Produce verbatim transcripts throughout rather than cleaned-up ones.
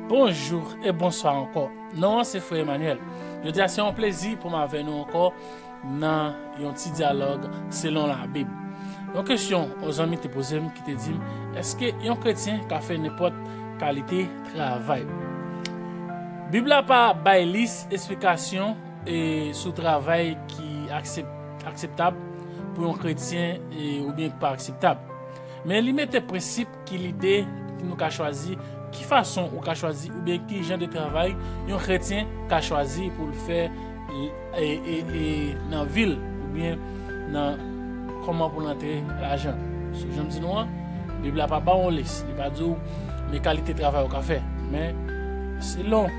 Bonjou e bonswa ankò. Non an se Frè Emmanuel. Jodi a se yon plezi pou m avè nou ankò nan yon ti dyalòg selon Labib. Yon kesyon yon zanmi te poze m ki te di m, èske yon kretyen ka fè nenpòt kalite travay? Bib la pa bay lis esplikasyon e sou travay ki aksep-, akseptab pou yon kretyen e, oubyen ki pa akseptab. Men li mete prensip ki lide ki nou ka chwazi, ki fason ou ka chwazi oubyen ki jan de travay yon kretyen ka chwazi pou l fè e, e, e nan vi l oubyen nan kòman pou l antre lajan. Sou jan m di nou an, Bib la pa ba w yon lis, li pa di w men kalite travay ou ka fè. Men selon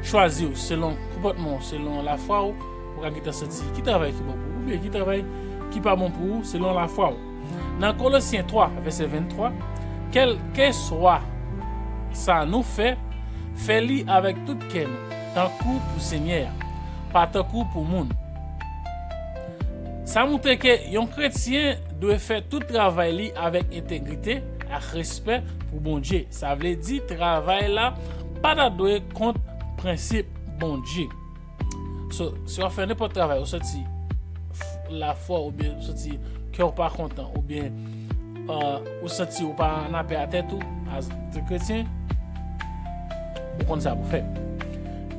chwazi w, selon konpòtman w, selon lafwa w, ou ka gentan santi ki travay ki bon pou ou oubyen ki travay ki pa bon pou ou selon lafwa w. Nan Kolosyen twa, vèsè venntwa, kèlkeswa sa nou fè, fè li avèk tout kè nou, tankou pou Senyè a, pa tankou pou moun. Sa montre ke yon kretyen dwe fè tout travay li avèk entegrite ak respè pou Bondye. Sa vle di travay la pa ta dwe kont prensip Bondye. So, si w ap fè nenpòt travay, ou santi f-, lafwa w, oubyen ou santi kè w pa kontan, oubyen, euh, ou santi ou pa an apè a tèt ou, as de kretyen, ou konn sa pou fè.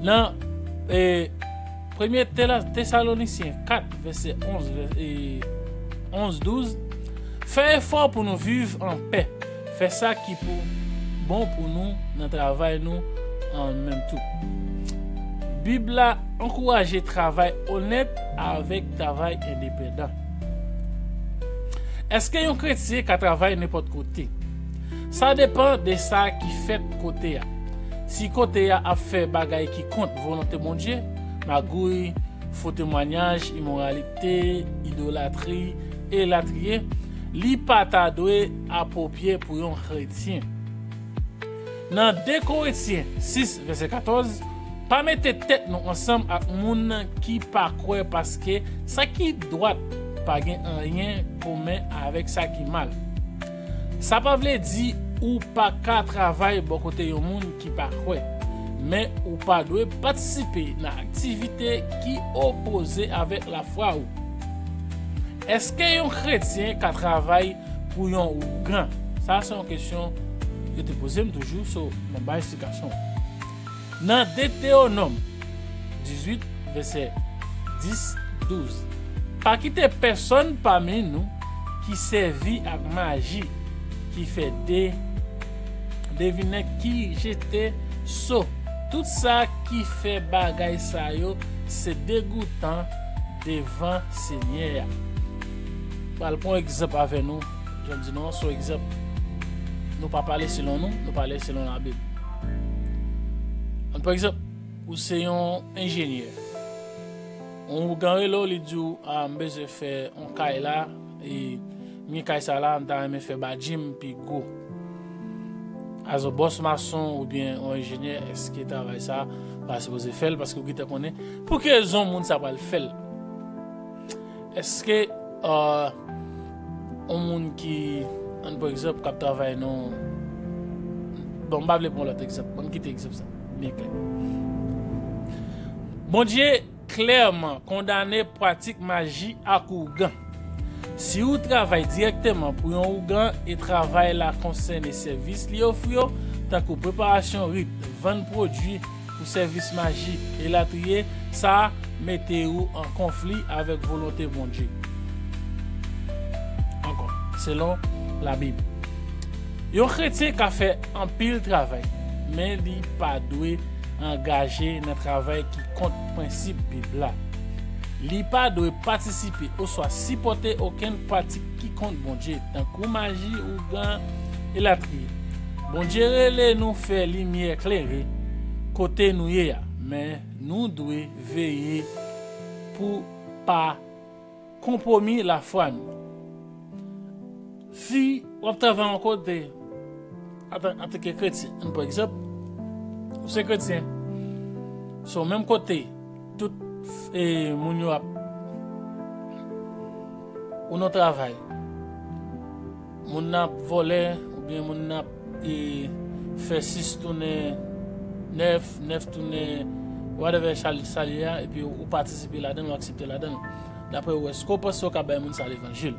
Nan, e, Premye Tela-, Tesalonisyen kat, vèsè onz, vè-, e, onz, douz, fè efò pou nou viv an pè. Fè sa ki pou bon pou nou nan travay nou an menm tou. Bib la ankouraje travay onèt avèk travay endepandan. Èske yon kretyen ka travay nenpòt kote? Sa depann de sa ki fèt kote a. Si kote a ap fè bagay ki kont volonte Bondye, magouy, fo temwayaj, imoralite, idolatri, elatriye, li pa ta dwe apwopye pou yon kretyen. Nan de Korentyen sis, vèsè katòz, pa mete tèt nou ansanm ak moun ki pa kwè, paske sa ki dwat pa gen anyen komen avèk sa ki mal. Sa pa vle di ou pa ka travay bò kote yon moun ki pa kwè, men ou pa dwe patisipe nan aktivite ki opoze avèk lafwa ou. Èske yon kretyen ka travay pou yon ougan? Sa se yon kesyon yo te poze m toujou, so, mwen bay esplikasyon. Nan Detewonòm dizuit, vèsè dis, douz, pa kite pèsonn pami nou ki sèvi ak maji, ki fè de, devinèt, ki jete so. Tout sa ki fè bagay sa yo se degoutan devan Senyè a. Pral pran egzanp avè nou, jan m di nou an, se yon egzanp. Nou pa pale selon nou, nou pale selon Labib. Ann pran egzanp, ou se yon enjenyè. Yon ougan rele w, li di w, "A, m bezwen fè yon kay la, e m gen kay sa la, m ta renmen fè badji m pi gwo." As a bòs mason oubyen yon enjenyè, èske travay sa pa sipoze fè l? Paske ou gentan konnen pou ki rezon moun sa pral fè l. Èske, euh, yon moun ki, ann pran egzanp, k ap travay nan, bon, m pa vle pran lòt egzanp, ban m kite egzanp sa byen klè. Bondye klèman kondane pratik maji ak ougan. Si ou travay dirèkteman pou yon ougan e travay la konsène sèvis li ofri yo, tankou preparasyon rit, vann pwodui pou sèvis maji, elatriye, sa mete ou an konfli avèk volonte Bondye. Ankò, selon Labib, yon kretyen ka fè anpil travay, men li pa dwe angaje nan travay ki kont prensip Bib la. Li pa dwe patisipe oswa sipòte okenn pratik ki kont Bondye, tankou maji, ougan, elatriye. Bondye rele nou fè limyè klere kote nou ye a, men nou dwe veye pou pa konpwomi lafwa nou. Si w ap travay yon kote, antan, antanke kretyen, ann pran egzanp, ou se kretyen, se w menm kote, tout, e, moun yo ap, ou nan travay, moun nan ap vòlè, oubyen moun nan ap, e, fè sis tounen nèf, nèf tounen whatever sa l ye a, epi ou patisipe ladan l, ou aksepte ladan l. Dapre ou, èske w panse w ka bay moun sa levanjil?